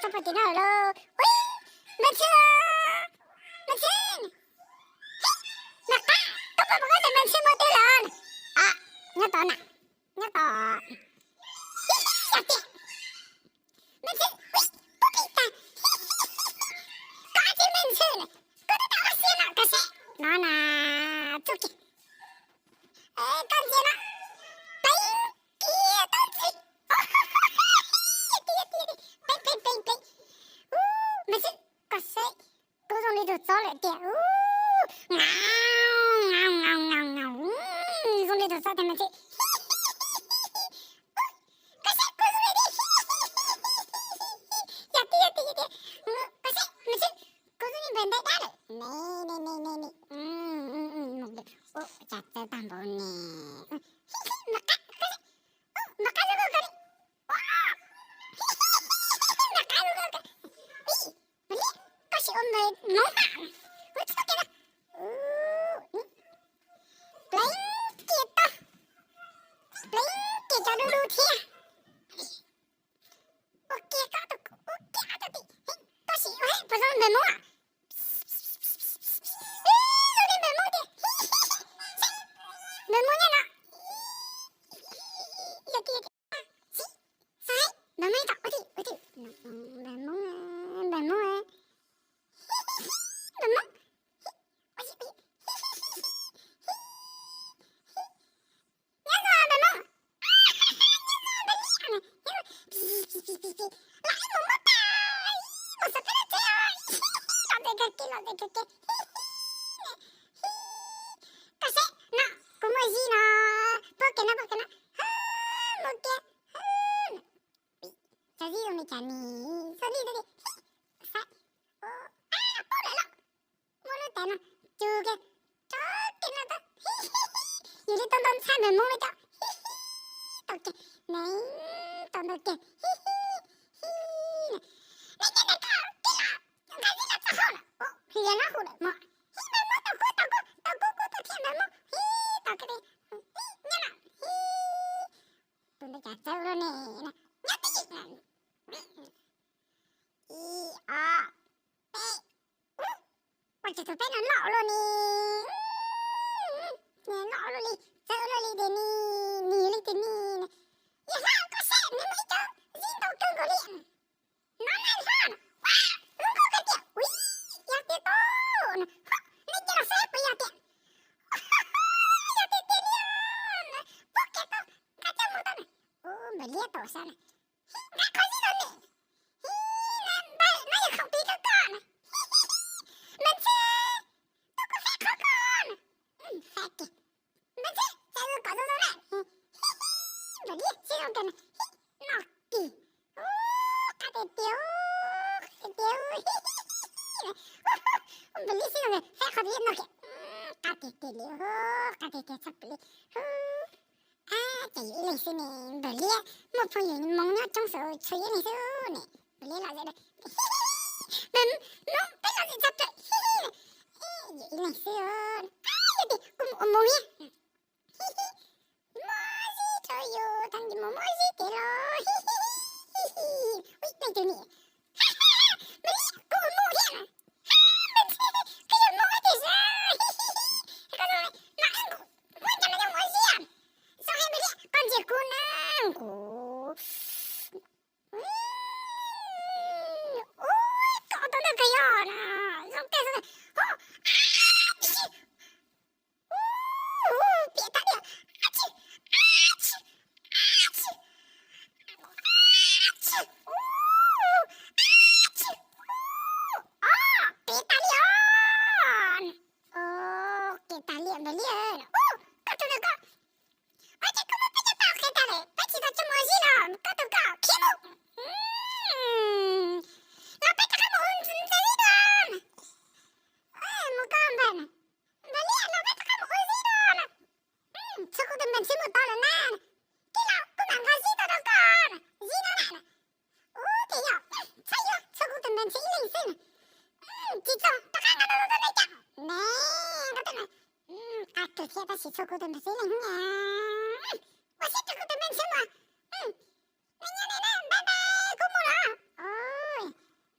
Nyob puag tim no lawm lauj. Ui, Npawg Ntxhw, Npawg Ntxhw, Npawg Qab, koj puas pom koj tus Npawg Ntxhw mus twg lawm? Nyob tod na, nyob tod. Yog tias Npawg Ntxhw, ui, pub pim tas. Koj tus Npawg Ntxhw na, koj twb tau ua xiab no koj saib no na, txuj kiag. Koj ntsia no, pleev kiag tau ntxiv. Pleev, pleev, pleev, pleev. Ub, Npawg Ntxhw, koj saib, koj zoo li tus txob lawm tiag. Ub, zoo li tus txob tiag Npawg Ntxhw. Koj saib, koj zoo li, yog tiag, yog tiag, yog tiag. Koj saib, Npawg Ntxhw, koj zoo li npawg ntawd dab lawm. Ne, ne, ne, ne, ne. Mus, ua cas txawv tag npaum ne. Npawg Qab, koj saib, Npawg Qab zoo nkauj kawg li. Npawg Qab zoo nkauj kawg. Ib, Npawg Liab, koj sim ua npawg Hmoob na. Ua txuj kiag na. Pleev kiag tau, pleev kiag cov du lug thiab. Ua kiag koj tus, ua kiag koj tus tim, koj sim ua puas zoo npawg Hmoob. Zoo li npawg Hmoob tiag. Npawg Hmoob nyob no. Yog tiag, yog tiag. Txiv, saib, npawg Hmoob ib tog, ua tim, ua tim. Npawg Hmoob, npawg Hmoob, npawg Hmoob. Nyob zoo npawg Hmoob. Nyob zoo npawg Liab. Los ib mus muab tas, mus xav peb lub tsev os. Los ntev kawg kiag, los ntev kawg kiag. Koj saib no, kuv muaj zib no, pub kiag no, pub kiag no. Muaj kiag. Cov zib zoo li cas ni, zoo li, zoo li, saib, pub lawm los. Muaj lub tais no, cug kiag, tso kiag no tau. Yus li tau ntau ntxhab npawg Hmoob li cov. Tau kiag, ne, tau ntau kiag. Ne, ne, ne, koj tij laug, nkag zib los txog hauv lawm. Hli no hu lawm mog. Hib npawg Hmoob tau kub, tau kub, tau kub kub tau thiab npawg Hmoob. Hib tau kiag li. Hib nyob no, hib. Tus ntawd cas txawv ua luaj ne, nyob twj ywm. Ib, ob, peb. Ua cas tus peb no loj ua luaj ni, loj ua luaj li, txawv ua luaj li tiag ni, nws li tiag ni. Yawg hlob, koj saib, nws muaj ib co zib ntau kawg nkaus li. No na hlob, ua, zoo nkauj kawg tiag, ui, yog tiag tau, nej cia los saib puas yog tiag. Yog tiag tiag li, pub kiag tau, nqa coj mus tau na. Ub, npawg Liab tau sab na. Nqa qhov zib no ne. Hib, no npawg, no yog khoom pib rau koj na. Npawg Ntxhw, tuaj kuv faib qhov koj na. Faib kiag. Npawg Ntxhw, txawm kom zoo zoo na. Npawg Liab sib zoo kawg na. Noj kiag. Ub, qab tiag tiag, qab tiag tiag. Npawg Liab sib zoo kawg, faib qhov Liab noj kiag. Qab tiag tiag li, qab tiag tiag tshaj plaws li. Ab, ces yus ib leeg xwb ne, npawg Liab muaj phooj ywg Hmoob nyob coob xwb, tshuav yus ib leeg xwb ne. Npawg Liab los zem, npawg Hmoob peb los zem tshaj plaws. Yus ib leeg xwb, yog tias kuv mus ua mus thiab. Muaj zib rau yus, thaum yus mus muaj zib tiag los. Ui, leej twg ni? Npawg Liab, kuv ua mus thiab. Npawg Ntxhw, koj yog mus tiag sas. Koj no, no, kuv muab ncav no coj mus ua zib. Zoo heev Npawg Liab, koj ntsia kuv na, kuv. Ub, koj tau ntawd kawg yog na, zoo kawg zoo kawg. Ub, piam tas li, a tsi, a tsi, a tsi, a tsi, ub, a tsi, ub, o, piam tas li os. O, piam tas li Npawg Liab, ub, koj tus ntawd koj. Ua cas koj muab peb cov paj qhia tag lawm, peb tsis tau coj mus ua zib los koj tus koj khiav mus. Los peb rov qab mus ua zib dua. Mus koj npawg na. Npawg Liab, los peb rov qab mus ua zib dua na. Txhua kuv tus npawg Ntxhw mus tod lawm na. Tij laug, kuv mam nqa zib tuaj rau koj na, zib no na. Ub, tias yog, txhob yuav, txhua kuv tus npawg Ntxhw ib leeg xwb na. Tsis txog, rov qab nqa tau tau ne cas. Ne, nqa tuaj na. Qab kawg thiab tab sis txhua kuv tus npawg Ntxhw ib leeg na. Ua siab rau kuv tus npawg Ntxhw mas. Nyob ne na, bye bye, kuv mus lawm.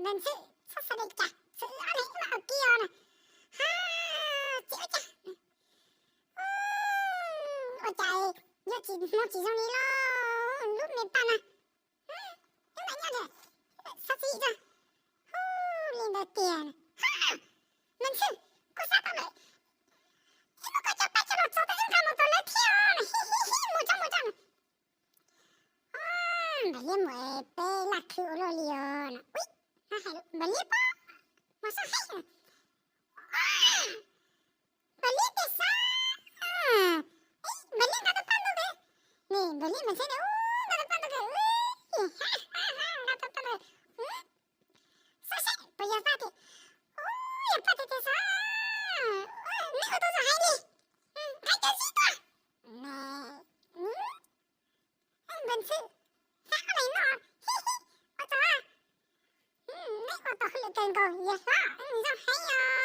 Npawg Ntxhwb, txhob xav li cas, txhob ua li mas ua kiag na. Ha, txiv ua cas, ua cas yuav tsis hmo tsis zoo li los lub me paj na. Ub, nyob ntawm nyob ntawm, xav txij tag. Ub, li ntawd tiag. Ha, Npawg Ntxhwb, kuv xav tau lawm. Ib hnub koj coj peb coj los txog twb nqa mus rau lawv thiab na. Hi hi hi, mus tso mus tso. Npawg Liab Muam, peb laj khwv ua luaj li os no. Ub, Npawg Liab pob, mas sab heev. Npawg Liab tes xav, Npawg Liab nqa tus paj ntuj kawg. Ni Npawg Liab mas ntshe nws ub nqa tus paj ntuj kawg, nqa tus paj ntuj. Xav seb puas yog paj tes, ub yog paj tes tes xav, neb ua tau zoo heev li, nqa cov zib tuaj. Npawg Ntxhwb, xav ua li no, hi hi, ua tau, neb ua tau hauj lwm kawg nkaus yawg hlob, zoo heev os.